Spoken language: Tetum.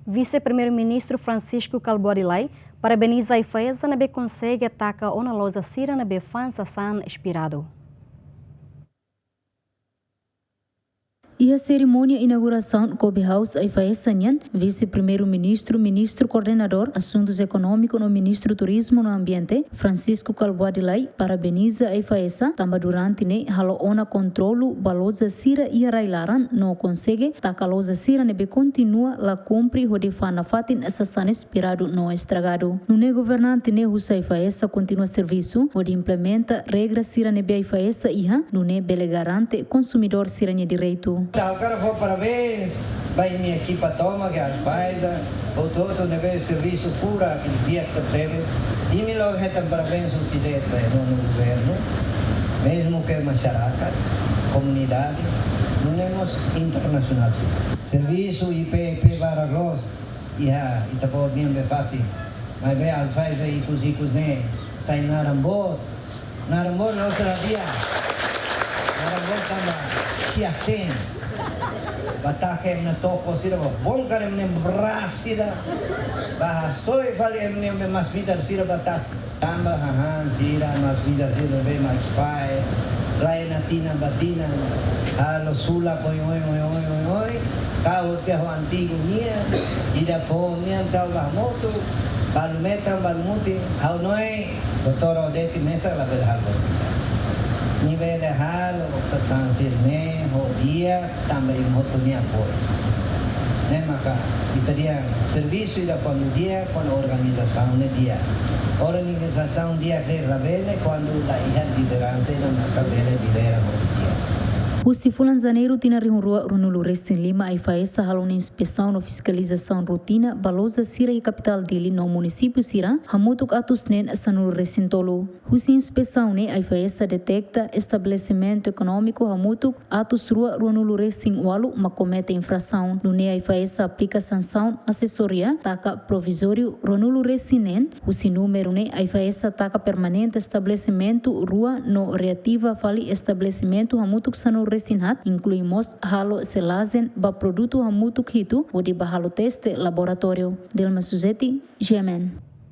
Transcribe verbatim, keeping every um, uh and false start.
Vise-Primeiru-Ministru Francisco Kalbuadi Lay parabeniza AIFAESA ne'ebé konsege taka ona loja sira ne'ebé fa'an sasán inspiradu. Iha serimónia inaugurasaun Coffee House AIFAESA nian, Vise-Primeiru-Ministru, Ministru Koordenadór Asuntus Ekonómiku no Ministru Turizmu no Ambiente, Francisco Kalbuadi Lay, parabeniza AIFAESA, tanba durante ne'e halo ona kontrolu ba loja sira iha rai-laran no konsege taka loja sira ne'ebé kontinua la kumpre hodi fa'an nafatin sasán inspiradu no estragadu. Nune'e governante ne'e husu AIFAESA kontinua servisu hodi implementa regra sira ne'ebé AIFAESA iha, nune'e bele garante konsumidór sira-nia direitu. Ha'u hakarak fó parabéns ba imi ekipa tomak, AIFAESA, hotu-hotu ne'ebé servisu furak di'ak tebes. Imi loos hetan parabéns husi de'it ba nonu governu, mezmu ke masyarakat, komunidade, nune'e mós internasionál. Servisu I P I P barak loos iha Ita-Boot nian be fatin. Maibé AIFAESA ikus-ikus ne'e sai naran boot. Naran boot la'ós la di'ak. Naran boot tanba siak-teen. Bá taka ema nia toko sira, bá bongkar ema nia bras sira. Bá hasoe fali ema nia be masin-midar sira bá tasi. Tanba hahán sira, masin-midar sira be maisfae, rai-na tinan ba tinan, halo sulak oioin, oioin, oioin, oioin, kau tiha ho antigu nian, ida foho nian kau ba hamutuk, balu metan, balu mutin, ha'u hanoin, Doutór Odete mesak labele halo. Nia bele halo sasán sira-ne'e ho di'ak, tanba imi hotu nia apoiu. Ne'e maka ita dehan servisu ida kuandu di'ak, kuandu organizasaun ne'e di'ak. Organizasaun di'ak ne'e labele kuandu la iha lideransa ida maka bele lidera ho di'ak. Husi fulan Janeiru tinan rihun rua ruanulu-resin-lima AIFAESA halo ona inspesaun no fiskalizasaun rotina ba loja sira iha kapitál Dili no munisípiu sira hamutuk atus neen sanulu-resin-tolu. Husi inspesaun ne'e AIFAESA deteta estabelesimentu ekonómiku hamutuk atus rua ruanulu-resin-ualu mak komete infrasaun. Nune'e AIFAESA aplika sansaun asesoria taka provizóriu ruanulu-resin-neen. Husi númeru ne'e AIFAESA taka permanente estabelesimentu rua no reativa fali estabelesimentu hamutuk sanulu-resin-haat, inklui mós halo selajen ba produtu hamutuk hitu hodi bá halo teste laboratóriu. Delma Suzeti, G M N.